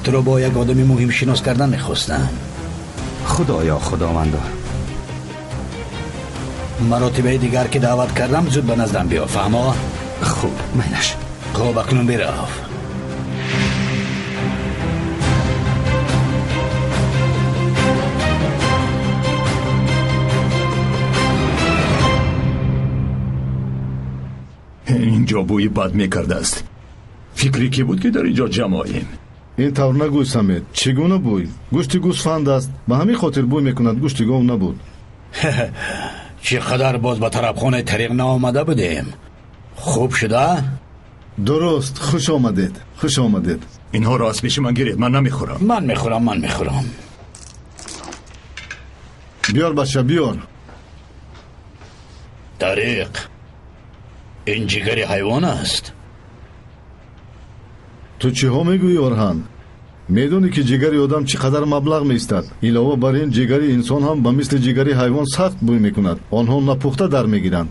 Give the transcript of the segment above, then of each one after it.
Туро бо як одами муҳим шинос кардан мехостам. Худоё, худовандо. Маротибаи дигар ки даъват кардам, зуд ба наздам биё, фаҳмо? Хуб, майлаш. Хуб, акнун бирав. Инҷо бӯи бад мекардааст. Фикре ки буд, ки дар инҷо ҷамъ оем. Ин тавр нагӯй, Самед. Чӣ гуна бӯй? Гӯшти гӯсфанд аст, ба ҳамин хотир бӯй мекунад. Гӯшти гов набуд. Чӣ қадар боз ба тарабхонаи Тариқ наомада будем. Хуб шуда? Дуруст, хуш омадед, хуш омадед. Инҳоро аз пеши ман гиред, ман намехӯрам. Ман мехӯрам, ман мехӯрам. Биёр, бача, биёр. Тариқ, ин ҷигари ҳайвон аст. Ту чиҳо мегӯӣ, Орҳан? Медонӣ, ки ҷигари одам чӣ қадар маблағ меистад? Илова бар ин, ҷигари инсон ҳам ба мисли ҷигари ҳайвон сахт бӯй мекунад. Онҳо напухта дар мегиранд.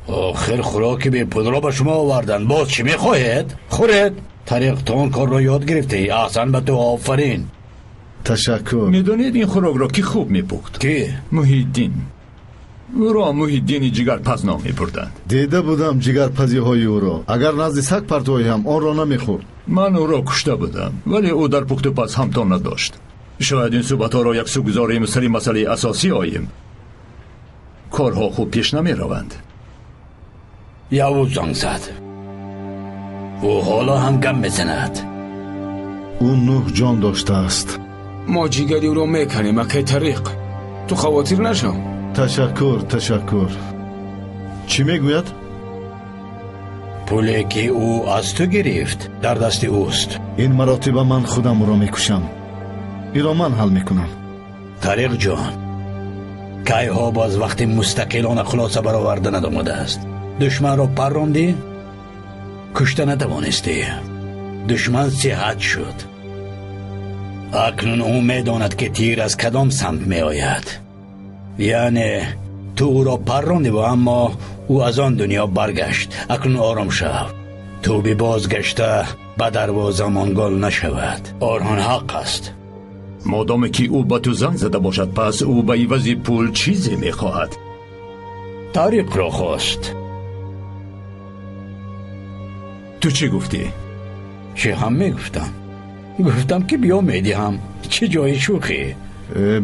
Охир хӯроки бепулро ба шумо оварданд. Боз чӣ мехоҳед? Хӯред. Тариқ, ту он корро ёд гирифтӣ. Аҳсан ба ту, офарин. Ташаккур. Медонед, ин хӯрокро кӣ хуб мепухт? Кӣ? Муҳиддин. Ӯро Муҳиддини ҷигарпаз ном мебурданд. Дида будам ҷигарпазиҳои ӯро. Агар назди саг партоӣ ҳам онро намехӯрд. Ман ӯро кушта будам, вале ӯ дар пухтупаз ҳамто надошт. Шояд ин суҳбатҳоро яксӯ гузорем, сари масъалаи асосӣ оем. Корҳо хуб пеш намераванд. Явуз занг зад. Ӯ ҳоло ҳам гам мезанад. Ӯ нӯҳ ҷон доштааст. Мо ҷигари ӯро меканем, акай Тариқ. Ту хавотир нашав. Ташаккур, ташаккур. Чӣ мегӯяд? Пуле ки ӯ аз ту гирифт дар дасти ӯст. Ин маротиба ман худам ӯро мекушам. Инро ман ҳал мекунам. Тариқ ҷон, кайҳо боз вақти мустақилона хулоса бароварда надомадааст. Душманро паррондӣ, кушта натавонистӣ. Душман сиҳат шуд. Акнун ӯ медонад, ки тир аз кадом самт меояд. Яъне ту ӯро паррондиву, аммо ӯ аз он дунё баргашт. Акнун ором шав. Тӯби бозгашта ба дарвоза монгол нашавад. Орҳон ҳақ аст. Модоме ки ӯ ба ту занг зада бошад, пас ӯ ба ивази пул чизе мехоҳад. Тариқро хост. Ту чӣ гуфтӣ? Чӣ ҳам мегуфтам? Гуфтам, ки биё, медиҳам. Чӣ ҷои шӯхӣ?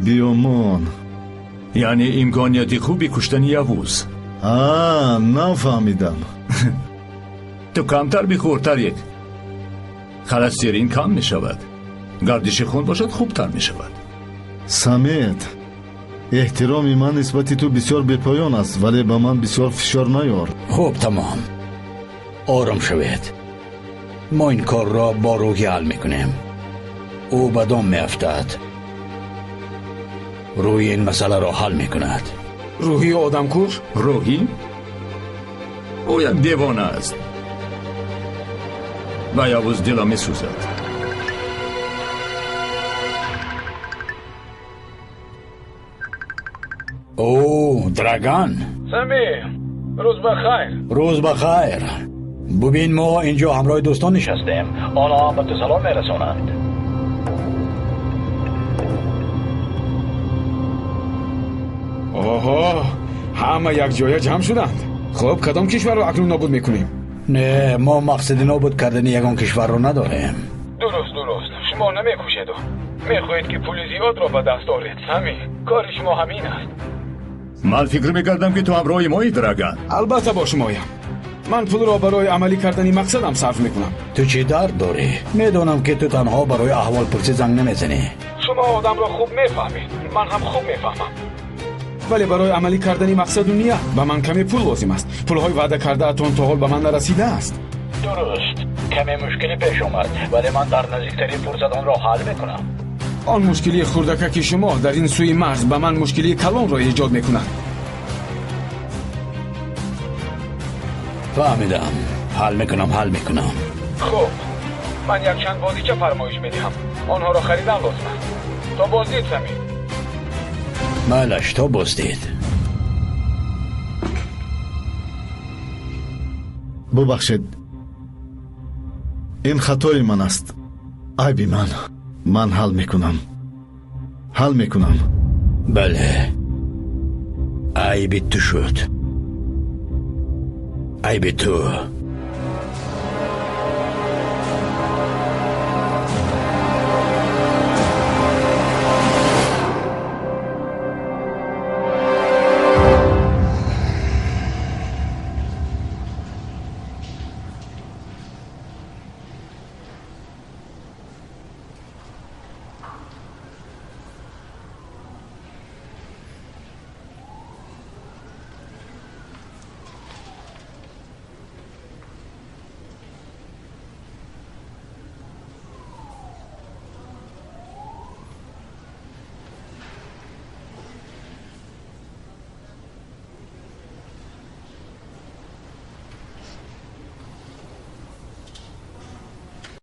Биёмон. Яъне имконияти хуби куштани Явуз. А, нафаҳмидам. Ту камтар бихӯр, Тариқ. Холестерин кам мешавад. Гардиши хун бошад, хубтар мешавад. Самед, эҳтироми ман нисбати ту бисёр бепоён аст, вале ба ман бисёр фишор наёр. Хуб, тамом, ором шавед. Мо ин корро бо рӯҳӣ ҳал мекунем. Ӯ ба дом меафтад, рӯи ин масъаларо ҳал мекунад. Рӯҳии одамкуш? Рӯҳӣ? Ӯ як девона аст ва Явуз дила месӯзад. О, Драган. Сами, рӯз ба хайр. Рӯз ба хайр. Бубин, мо инҷо ҳамроҳи дӯстон нишастем. Онҳо ҳам ба ту салом мерасонанд. Оҳо, ҳама якҷоя ҷамъ шуданд. Хуб, кадом кишварро акнун нобуд мекунем? Не, мо мақсади нобуд кардани ягон кишварро надорем. Дуруст, дуруст. Шумо намекушеду мехоҳед, ки пули зиёдро ба даст оред. Сами, кори шумо ҳамин аст. Ман фикр мекардам, ки ту ҳамроҳи мои, Драган. Албатта, бо шумоям. Ман пулро барои амалӣ кардани мақсадам сарф мекунам. Ту чӣ дард дорӣ? Медонам, ки ту танҳо барои аҳволпурсӣ занг намезанӣ. Шумо одамро хуб мефаҳмед, ман ҳам хуб мефаҳмам, вале барои амалӣ кардани мақсаду ният ба ман каме пул лозим аст. Пулҳои ваъда кардаатон то ҳол ба ман нарасидааст. Дуруст, каме мушкилӣ пеш омад, вале ман дар наздиктарин фурсат онро ҳал мекунам. Он мушкилии хурдакаки шумо дар ин сӯи марз ба ман мушкилии калонро эҷод мекунад. Фаҳмидам, ҳал мекунам, ҳал мекунам. Хуб, ман якчанд бозича фармоиш медиҳам. Онҳоро харидан лозим аст. То боздид, Самид. Майлаш, то боздид. Бубахшед, ин хатои ман аст. Айби ман. Ман ҳал мекунам. Ҳал мекунам. Бале, айби ту шуд. Айби ту.